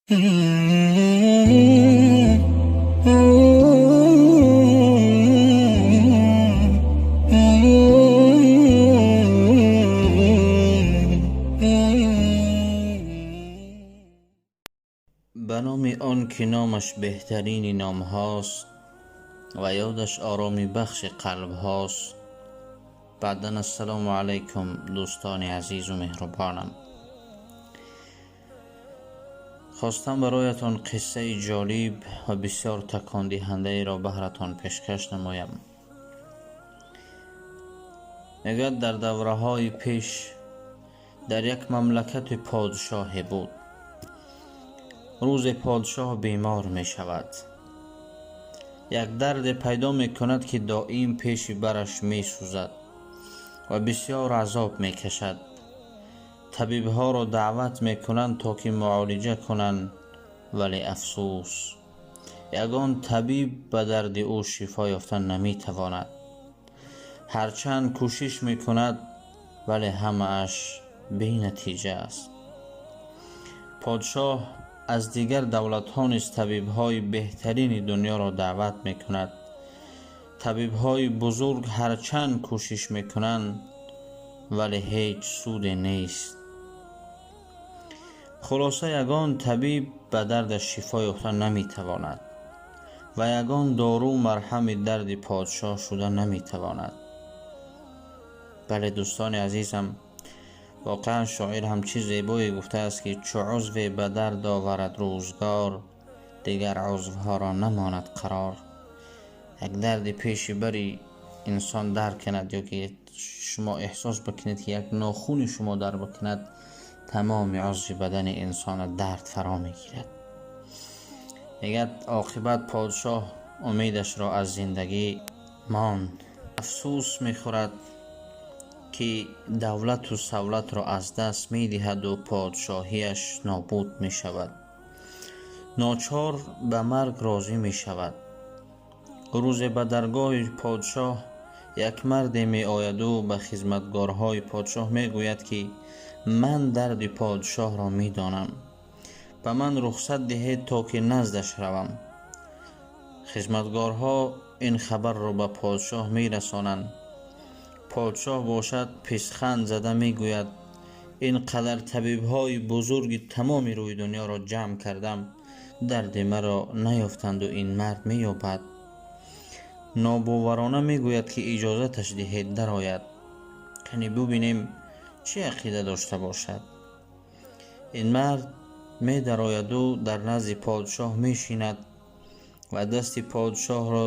Ба номи он ки номаш беҳтарини номҳост ва ёдаш ороми бахши қалбҳост. Баъдан ассалому алайкум, дӯстони азизу меҳрубонам. Хостам бароятон қиссаи ҷолиб ва бисёр такондиҳандаеро баҳратон пешкаш намоям. Мегӯяд, дар давраҳои пеш дар як мамлакати подшоҳе буд. Рӯзе подшоҳ бемор мешавад. Як дарде пайдо мекунад, ки доим пеши бараш месӯзад ва бисёр азоб мекашад. Табибҳоро даъват мекунанд, то ки муолиҷа кунанд, вале афсӯс, ягон табиб ба дарди ӯ шифо ёфта наметавонад. Ҳарчанд кӯшиш мекунад, вале ҳамааш бенатиҷа аст. Подшоҳ аз дигар давлатҳо низ табибҳои беҳтарини дунёро даъват мекунад. Табибҳои бузург ҳарчанд кӯшиш мекунанд, вале ҳеҷ суде нест. Хулоса, ягон табиб ба дардаш шифо ёфта наметавонад ва ягон дору марҳами дарди подшоҳ шуда наметавонад. Бале, дӯстони азизам, воқеан шоир ҳам чиз зебое гуфтааст, ки чу узве ба дард оварад рӯзгор, дигар узвҳоро намонад қарор. Як дарди пеши бари инсон дард кунад ё ки шумо эҳсос бикунед, ки як нохуни шумо дар бикунад, тамоми узви бадани инсона дард фаро мегирад. Мегӯяд, оқибат подшоҳ умедашро аз зиндагӣ монд. Афсӯс мехӯрад, ки давлату савлатро аз даст медиҳаду подшоҳиаш нобуд мешавад. Ночор ба марг розӣ мешавад. Рӯзе ба даргоҳи подшоҳ як марде меояду ба хизматгорҳои подшоҳ мегӯяд, ки ман дарди подшоҳро медонам, ба ман рухсат диҳед, то ки наздаш равам. Хизматгорҳо ин хабарро ба подшоҳ мерасонанд. Подшоҳ бошад, писханд зада мегӯяд: ин қадар табибҳои бузурги тамоми рӯи дунёро ҷамъ кардам, дарди маро наёфтанду ин мард меёбад. Нобоварона мегӯяд, ки иҷозаташ диҳед дарояд, кани бубинем чӣ ақида дошта бошад. Ин мард медарояду дар назди подшоҳ мешинад ва дасти подшоҳро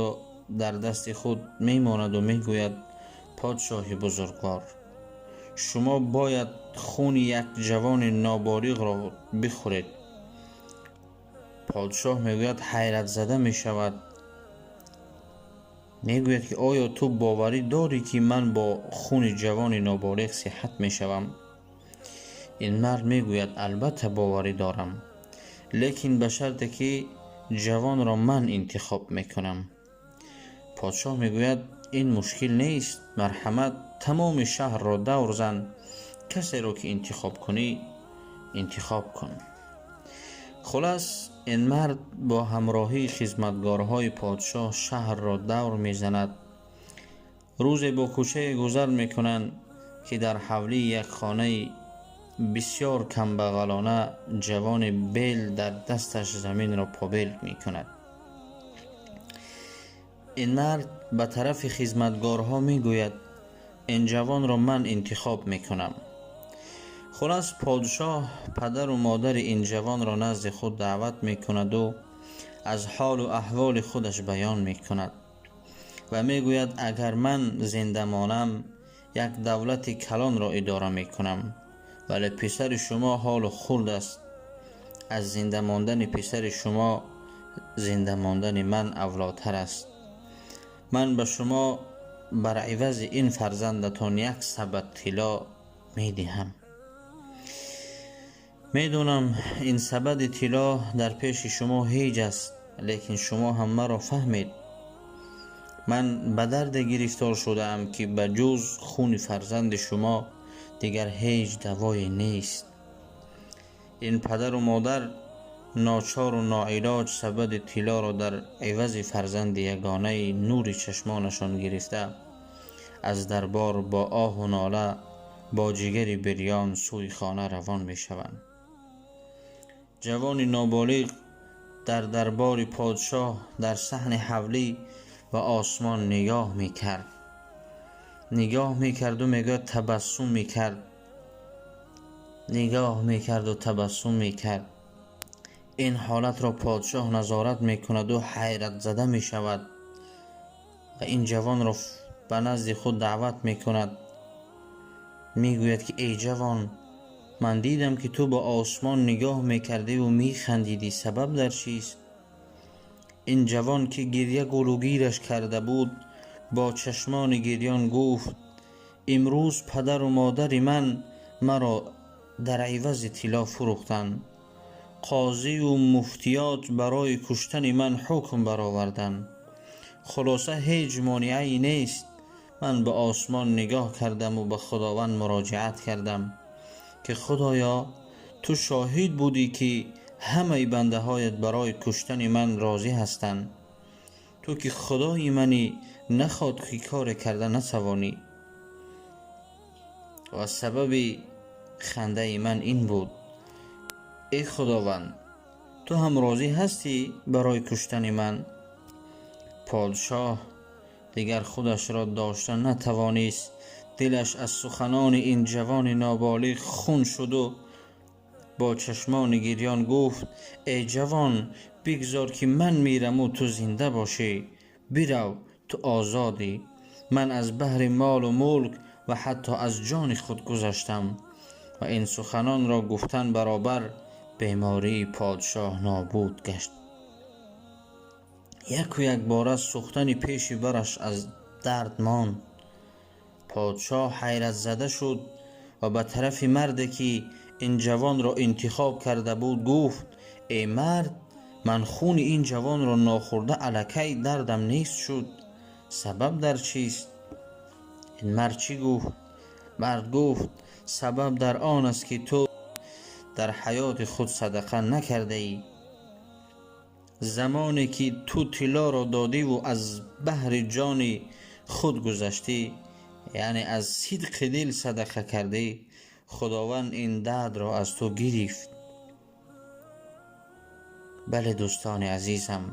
дар дасти худ мемонаду мегӯяд: подшоҳи бузургвор, шумо бояд хуни як ҷавони ноболиғро бихӯред. Подшоҳ мегӯяд, ҳайратзада мешавад, мегӯяд, ки оё ту боварӣ дорӣ, ки ман бо хуни ҷавони ноболиғ сиҳат мешавам? Ин мард мегӯяд: албатта боварӣ дорам, лекин ба шарте ки ҷавонро ман интихоб мекунам. Подшоҳ мегӯяд: ин мушкил нест, марҳамат, тамоми шаҳрро давр зан, касеро ки интихоб кунӣ интихоб кун. Хулас, ин мард бо ҳамроҳии хизматгорҳои подшоҳ шаҳрро давр мезанад. Рӯзе бо кӯчае гузар мекунанд, ки дар ҳавлии як хонаи бисёр камбағалона ҷавони бел дар дасташ заминро побел мекунад. Ин мард ба тарафи хизматгорҳо мегӯяд: ин ҷавонро ман интихоб мекунам. Хулас, подшоҳ падару модари ин ҷавонро назди худ даъват мекунаду аз ҳолу аҳволи худаш баён мекунад ва мегӯяд: агар ман зинда монам, як давлати калонро идора мекунам, вале писари шумо ҳолу хурд аст. Аз зинда мондани писари шумо зинда мондани ман авлотар аст. Ман ба шумо бар ивази ин фарзандатон як сабад тилло медиҳам. Медонам, ин сабади тилло дар пеши шумо ҳеҷ аст, лекин шумо ҳам маро фаҳмед. Ман ба дарде гирифтор шудаам, ки ба ҷуз хуни фарзанди шумо дигар ҳеҷ давое нест. Ин падару модар ночору ноилоҷ сабади тиллоро дар ивази фарзанди ягонаи нури чашмонашон гирифта, аз дарбор бо оҳу нола, бо ҷигари бирён сӯи хона равон мешаванд. Ҷавони ноболиғ дар дарбори подшоҳ, дар саҳни ҳавлӣ ба осмон нигоҳ мекард, нигоҳ мекарду, мегӯяд, табассум мекард, нигоҳ мекарду табассум мекард. Ин ҳолатро подшоҳ назорат мекунаду ҳайратзада мешавад ва ин ҷавонро ба назди худ даъват мекунад. Мегӯяд, ки эй ҷавон, ман дидам, ки ту ба осмон нигоҳ мекардиву механдидӣ, сабаб дар чист? Ин ҷавон, ки гиря гулугираш карда буд, бо чашмони гирён гуфт: имрӯз падару модари ман маро дар ивази тилло фурӯхтанд, қозию муфтиёт барои куштани ман ҳукм бароварданд. Хулоса, ҳеҷ монеае нест. Ман ба осмон нигоҳ кардаму ба Худованд муроҷиат кардам, ки Худоё, ту шоҳид будӣ, ки ҳамаи бандаҳоят барои куштани ман розӣ ҳастанд. Ту ки Худои манӣ, нахоҳад ки коре карда натавонӣ. Ва сабаби хандаи ман ин буд. Эй Худованд, ту ҳам розӣ ҳастӣ барои куштани ман. Подшоҳ дигар худашро дошта натавонист. Дилаш аз суханони ин ҷавони ноболиғ хун шуду бо чашмони гирён гуфт: эй ҷавон, бигзор, ки ман мираму ту зинда бошӣ. Бирав, ту озодӣ. Ман аз баҳри молу мулк ва ҳатто аз ҷони худ гузаштам. Ва ин суханонро гуфтан баробар бемории подшоҳ нобуд гашт. Яку якбора сӯхтани пеши бараш аз дард монд. Подшоҳ ҳайратзада шуд ва ба тарафи марде, ки ин ҷавонро интихоб карда буд, гуфт: эй мард, ман хуни ин ҷавонро нохӯрда аллакай дардам нест шуд, сабаб дар чист? Ин мард чӣ гуфт? Мард гуфт: сабаб дар он аст, ки ту дар ҳаёти худ садақа накардаӣ. Замоне ки ту тиллоро додиву аз баҳри ҷони худ гузаштӣ, яъне аз сидқи дил садақа кардӣ, Худованд ин дардро аз ту гирифт. Бале, дӯстони азизам,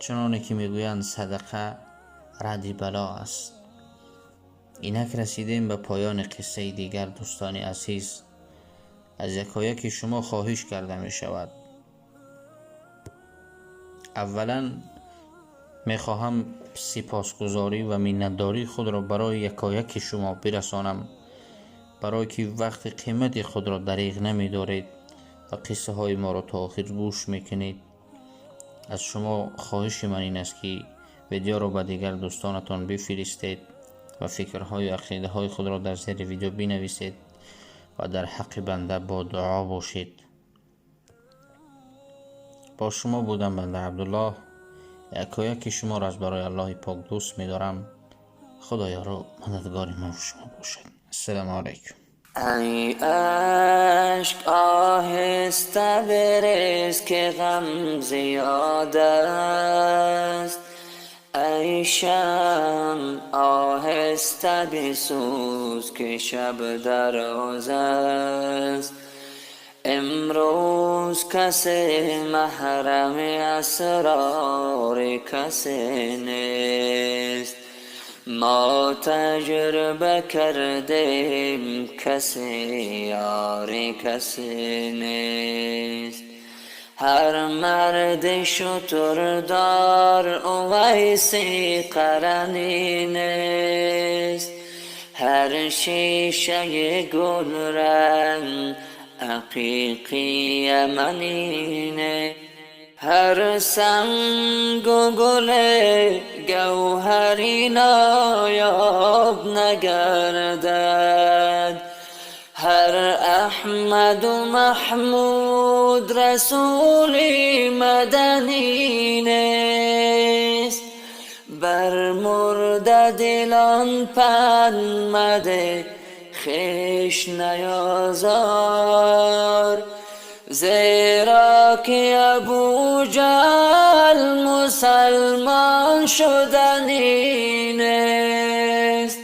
чуноне ки мегӯянд, садақа радди бало аст. Инак расидем ба поёни қиссаи дигар. Дӯстони азиз, аз якояки шумо хоҳиш карда мешавад. Аввалан мехоҳам сипосгузорӣ ва миннатдории худро барои якояки шумо бирасонам, барое ки вақти қимати худро дариғ намедоред ва қиссаҳои моро то охир гӯш мекунед. Аз шумо хоҳиши ман ин аст, ки видеоро ба дигар дӯстонатон бифиристед ва фикрҳою ақидаҳои худро дар зери видео бинависед ва дар ҳаққи банда бо дуо бошед. Бо шумо будам банда Абдуллоҳ. Якояки шуморо аз барои Аллоҳи пок дӯст медорам. Худо ёру мададгори мо шумо бошад. Ассалому алайкум. Ай ашк, оҳиста бирез, ки ғам зиёд аст. Ай шамъ, оҳиста бисӯз, ки шаб дароз аст. Имрӯз касе маҳрами асрори касе нест. Мо таҷриба кардем, касе ёри касе нест. Ҳар марди шутурдор Увайси Қаранӣ нест. Ҳар шишаи гулранг ақиқи яманӣ нест. Ҳар сангу гуле гавҳари ноёб нагардад. Ҳар Аҳмаду Маҳмуд расули маданӣ нест. Бар мурдадилон панд мадеҳ, хеш наёзор. Зеро ки Абуҷаҳл мусулмон шуданӣ нест.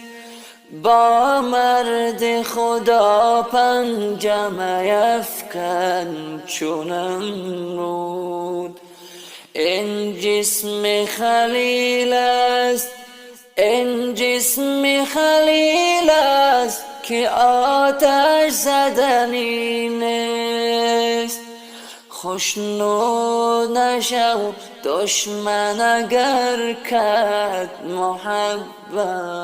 Бо марди Худо панҷа меафкан чун Намруд. Ин ҷисми Халил аст, ин ҷисми Халил аст, ки оташ заданӣ нест. Хушнуд нашав душман агар кард муҳаббат.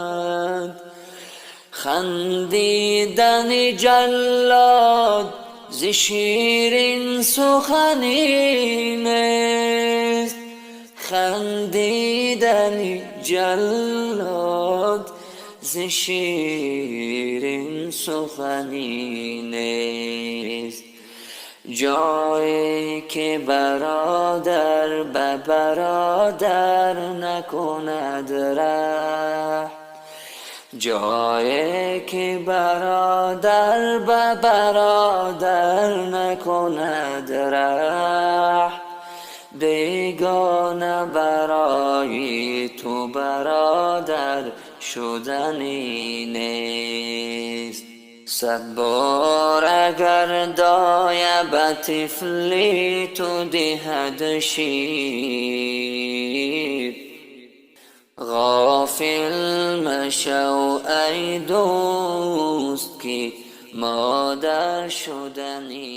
Хандидани ҷаллод зи ширин сухане нест. Хандидани ҷаллод зи ширин сухане нест. Ҷое ки бародар ба бародар накунад раҳм, ҷое ки бародар ба бародар накунад раҳм, бегона барои ту бародар шуданӣ нест. Сад бор агар доя ба тифли ту диҳад шир, ғофил машав, ай дӯст, ки модар шуданӣ.